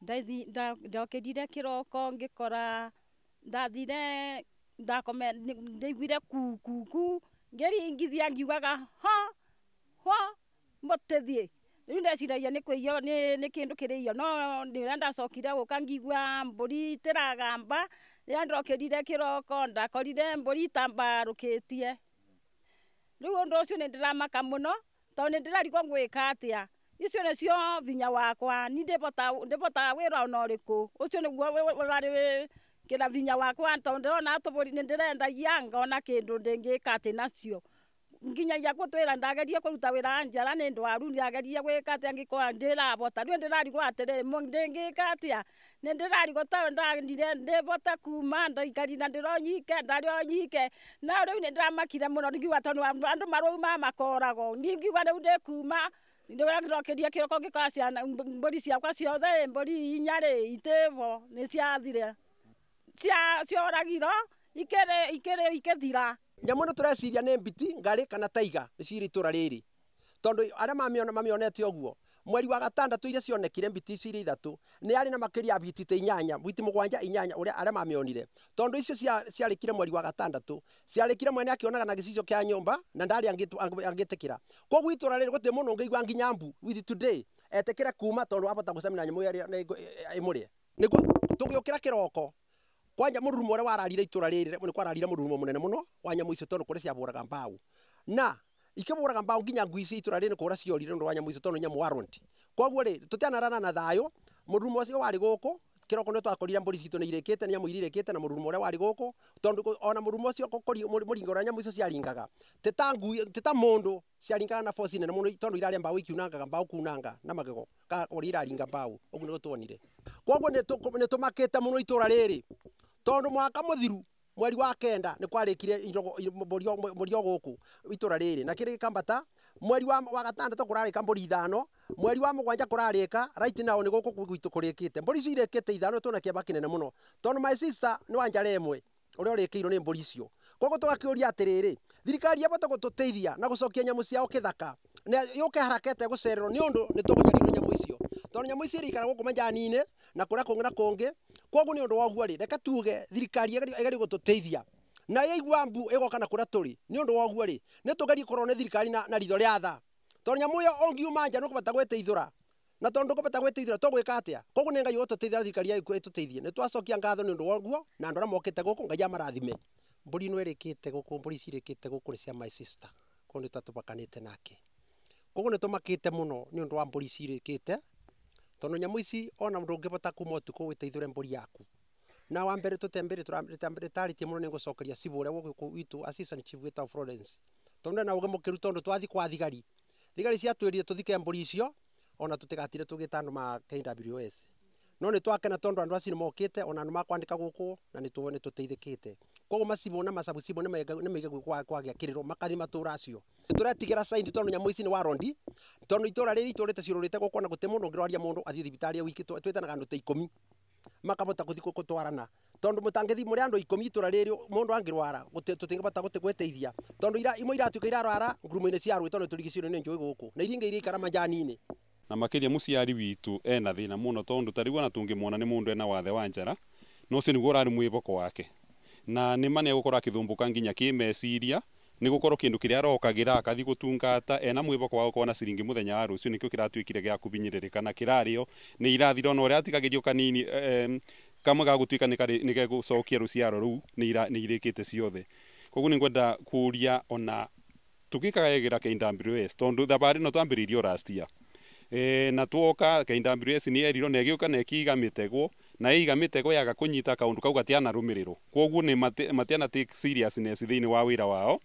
Ndokirire kiroko ngikora ndathire ndakome ndaiguire ku ku ku ngiringithia ngiugaga ho ho mutithie. Riu ndeciragia ni kuiywo ni kindu kiriiywo, no riria ndacokire guka ngigua mburi itiragamba. Riria ndokirire kiroko ndakorire mburi itambarukitie. Riu undu ucio ni ndiramaka muno tondu ni ndirarigwo ngwika atia. Icio nicio vinya wakwa, ni ndibotaga wira ona uriku. Ucio niguo urari kira vinya wakwa, tondu ndirona tuburi ni ndirendagia ngona kindu ndingika ati nacio. Nginyagia gutwira ndagerie kuruta wira wa njara ni ndwaru, ndagerie gwika atia ngikora ndirabota. Riu ndirarigwo atiri ndingika atia, ni ndirarigwo tondu ndandire ndibota kuma ndaikarire na ndironyike ndaronyike. No riu ni ndiramakire muno ngiuga tondu andu marauma makoragwo, ni ngiuga riu ndikuma. Ndokirie kiroko ngikora ciana mburi ciakwa ciothe, mburi inya ri itivo ni ciathire, cioragirwo ikiri ikithira. Nyamu ĩno tũreciria nĩ mbiti, ngarĩ kana taiga nĩ cirĩ itũra rĩrĩ, tondũ arĩa mamĩonete ũguo mweri wa gatandatũ iria cionekire mbiti ici irĩ ithatũ nĩ yarĩ na makĩria ya mbiti ta inyanya, mbiti mũgwanja inyanya ũrĩa arĩa mamĩonire, tondũ icio ciarĩkire mweri wa gatandatũ, ciarĩkire mwene akĩonaga na gĩcicio kĩa nyũmba na ndarĩ angĩtĩkĩra. Koguo itũra rĩrĩ gũtirĩ mũndũ ũngĩigua nginya mbu with today etĩkĩre kuma, tondũ abota gũcemania na nyamũ ĩrĩa ĩmũrĩe. Nĩguo tũgĩũkĩra kĩroko kwanja mũrurumo ũrĩa wararire itũra rĩrĩ nĩ kwararire mũrurumo mũnene mũno wa nyamũ icio, tondũ kũrĩ ciabũraga mbaũ na ikĩbũraga mbaũ nginya ngui cia itũra rĩrĩ nĩ kũra ciorire nĩ ũndũ wa nyamũ icio, tondũ nyamũ warrant. Koguo rĩ tũtianarara na thayũ. Mũrurumo ũcio warĩ gũkũ kĩroko nĩ twakorire mbũri citũ nĩ irĩkĩte, nĩ nyamũ iria irĩkĩte na mũrurumo ũrĩa warĩ gũkũ, tondũ ona mũrurumo ũcio mũringo ũrĩa nyamũ icio ciaringaga ti ta ngui, ti ta mũndũ, ciaringaga na force nene mũno, tondũ irarĩa mbaũ ikiunangaga mbaũ kunanga na magego ka ũrĩa iraringa mbaũ, ũguo nĩguo tuonire. Koguo nĩ tũmakĩte mũno itũra rĩrĩ, tondũ mwaka mũthiru mweri wa kenda nĩ kwarĩkire mbũri o gũkũ itũra rĩrĩ, na kĩrĩ gĩkambata. Mweri wa gatandatũ kũrarĩka mbũri ithano, mweri wa mũgwanja kũrarĩka right now nĩ gũkũ gwitũ kũrĩkĩte mbũri ici irĩkĩte ithano. Twĩna kĩeba kĩnene mũno tondũ my sister nĩ wa njara ĩmwe ũrĩa ũrĩkĩirwo nĩ mbũri icio. Koguo tũgakĩũria atĩrĩrĩ, thirikari ĩbata gũtũteithia na gũcokia nyamũ ciao kĩthaka na yũke harakete gũcererwo, nĩ ũndũ nĩ tũgũnyarirwo nyamũ icio, tondũ nyamũ ici irĩikara gũkũ majani-inĩ na kũrĩa kũngĩ na kũngĩ. Koguo nĩ ũndũ wa ũguo rĩ, reke tuge thirikari ĩgerie gũtũteithia na yaigua mbu ĩgoka na kũrĩa tũrĩ. Nĩ ũndũ wa ũguo rĩ, nĩ tũgerie kũrorwo nĩ thirikari na ritho rĩa tha, tondũ nyamũ ĩyo ũngiuma nja nĩũkũbata gwĩteithũra, na tondũ ndũkũbata gwĩteithũra tũgwĩka atĩa? Koguo nĩ Ngai ũgũtũteithia na thirikari yaku ĩtũteithie. Nĩ twacokia ngatho nĩ ũndũ wa ũguo na andũ arĩa mokĩte gũkũ, Ngai amarathime. Mbũri ĩno ĩrĩkĩte gũkũ, mbũri ici irĩkĩte gũkũ nĩ cia my sister, koguo nĩ tatũbakanĩte nake. Koguo nĩ tũmakĩte mũno nĩ ũndũ wa mbũri ici irĩkĩte, tondũ nyamũ ici ona ndũngĩbota kuma ũtukũ wĩteithũre mbũri yaku. Na wa mbere tũtembere tũrarĩtie mũno nĩ ngũcokeria cibũ ũrĩa gũkũ gwitũ, assistant chief wĩtagwo Florence, tondũ ena ũgĩ mũkĩru, tondũ twathi kwa thigari, thigari ciatwĩrire tũthike mbũri icio ona tũtigatire tũgĩta andũ ma KWS. No nĩ twakena tondũ andũ acio nĩ mokĩte ona andũ makwandĩka gũkũ na nĩ tũteithĩkĩte. Koguo macibũ na macabucibũ nĩ maige kwagĩa kĩrĩro makathi matũra acio. Tũretigĩra saindi tondũ nyamũ ici nĩ warondi, tondũ itũra rĩrĩ itũrĩte ciũrũrĩte gũkũ na gũtirĩ mũndũ ũngĩrwaria mũndũ athiĩ thibitarĩ wiki, twĩtanaga andũ ta ikũmi makabota gũthiĩ gũtwarana, tondũ mũtangĩthiĩ mũrĩ andũ ikũmi itũra rĩrĩ mũndũ angĩrwara tũtingĩbota gwĩteithia, tondũ imwe iratuĩka irarwara ngurumo-inĩ cia rũĩ, tondũ tũrigicĩirio nĩ njũĩ gũkũ na iria ingĩ iraikara majani-inĩ. Na makĩria mũciari witũ ena thĩna mũno, tondũ ta rĩu ona tũngĩmuona nĩ mũndũ ena wathe wa njara, na ũcio nĩguo ũrarĩ mwĩhoko wake, na nĩ ma nĩegũkorwo akĩthumbũka nginya kĩmeciria, nĩ gũkorwo kĩndũ kĩrĩa arokagĩra akathi gũtungata ena mwĩhoko wa gũkorwo na ciringi mũthenya wa rũciũ, nĩkĩo kĩratuĩkire gĩa kũbinyĩrĩrĩka na kĩrarĩo nĩ irathira, ona ũrĩa atigagĩrio kanini kamwe ga gũtuĩka nĩ gegũcokia rũciaro rũu nĩ irĩkĩte ciothe. Koguo nĩ ngwenda kũria ona tũgĩkagagĩra KWS, tondũ thabarĩ ĩno twambĩrĩirie o last year. Na tuoka KWS nĩ yerirwo na ĩgĩũka na ĩkĩiga mĩtego, na ĩiga mĩtego yaga kũnyita kaũndũ kau gatianarũmĩrĩrwo, koguo nĩ matiana take seriousness thĩinĩ wa wĩra wao.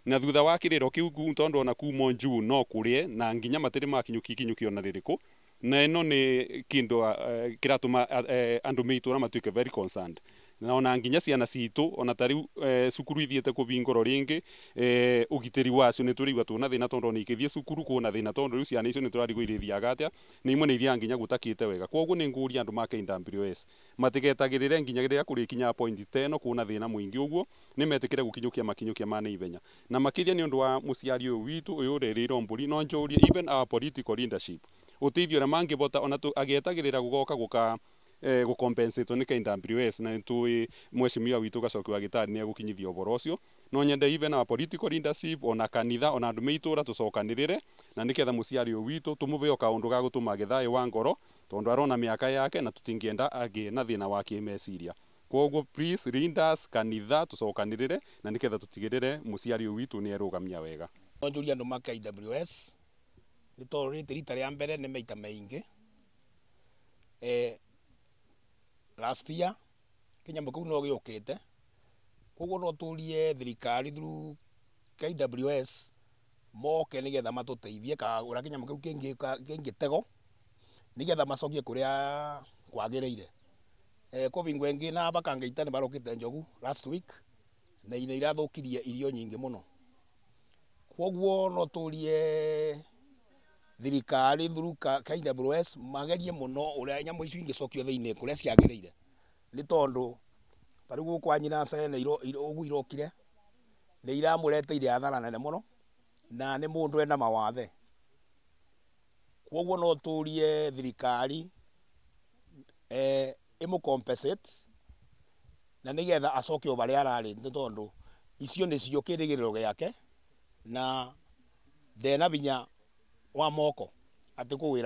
Na thutha wa kĩrĩro kĩu tondũ ona kuma June no kũrĩe na nginya matirĩ makinyũkia ikinyũkio ona rĩrĩkũ, na ĩno nĩ kĩndũ kĩratũma andũ me itũra matuĩke very concerned, na ona nginya ciana citũ ona ta rĩu cukuru ithiĩte kũbingũrwo rĩngĩ, ũgitĩri wacio nĩ tũraigua twĩna thĩna, tondũ ona ikĩthiĩ cukuru kwĩna thĩna, tondũ rĩu ciana icio nĩ tũrarigwo irĩthiaga atĩa, nĩ imwe nĩ ithiaga nginya gũtakĩte wega. Koguo nĩ ngũria andũ ma KWS matigetagĩrĩre nginya rĩrĩa kũrĩkinya point ta ĩno kwĩna thĩna mũingĩ ũguo, nĩ metĩkĩre gũkinyũkia makinyũkia ma naihenya, na makĩria nĩ ũndũ wa mũciari ũyũ witũ ũyũ ũrerĩirwo mbũri. No njũrie even our political leadership Uteithio uria mangivota ona agietagirira gugoka guka gucompensate ni KWS na nitui mweshimiwa witu Gacoki wa Gitari ni egukinyithia uboro ucio. No nyende even our political leadership ona kanitha ona andu meitura tucokanirire na niketha muciari uyu witu tumuve o kaundu ga gutuma githayo wa ngoro tondu arona miaka yake na tutingienda agie na thina wa kimeciria. Koguo please leaders kanitha tucokanirire na niketha tutigirire muciari uyu witu ni erugamia wega. Njuria andu ma KWS ni tondu riti rita ria mbere ni maita maingi. Last year kinyamũ kĩu no gĩũkĩte, koguo no tũrie thirikari through KWS moke nĩgetha matũteithie ka ũrĩa kĩnyamũ kĩu kĩngĩtegwo nĩgetha macokie kũrĩa kwagĩrĩire. Kũ bingo ĩngĩ na bakangeita nĩ barũkĩte njogu last week na nĩ irathũkirie irio nyingĩ mũno. Koguo no tũrie thirikari through KWS magerie mũno ũrĩa nyamũ icio ingĩcokio thĩinĩ kũrĩa ciagĩrĩire, nĩ tondũ ta rĩu gũkũ kwa nyina Cene ũguo irokire nĩ iramũreteire hathara nene mũno na nĩ mũndũ ena mawathe. Koguo no tũrie thirikari ĩmũ compensate na nĩgetha acoke o harĩa ararĩ, nĩ tondũ icio nĩcio kĩrĩgĩrĩro gĩake na ndena hinya wa moko atĩ kũwĩra.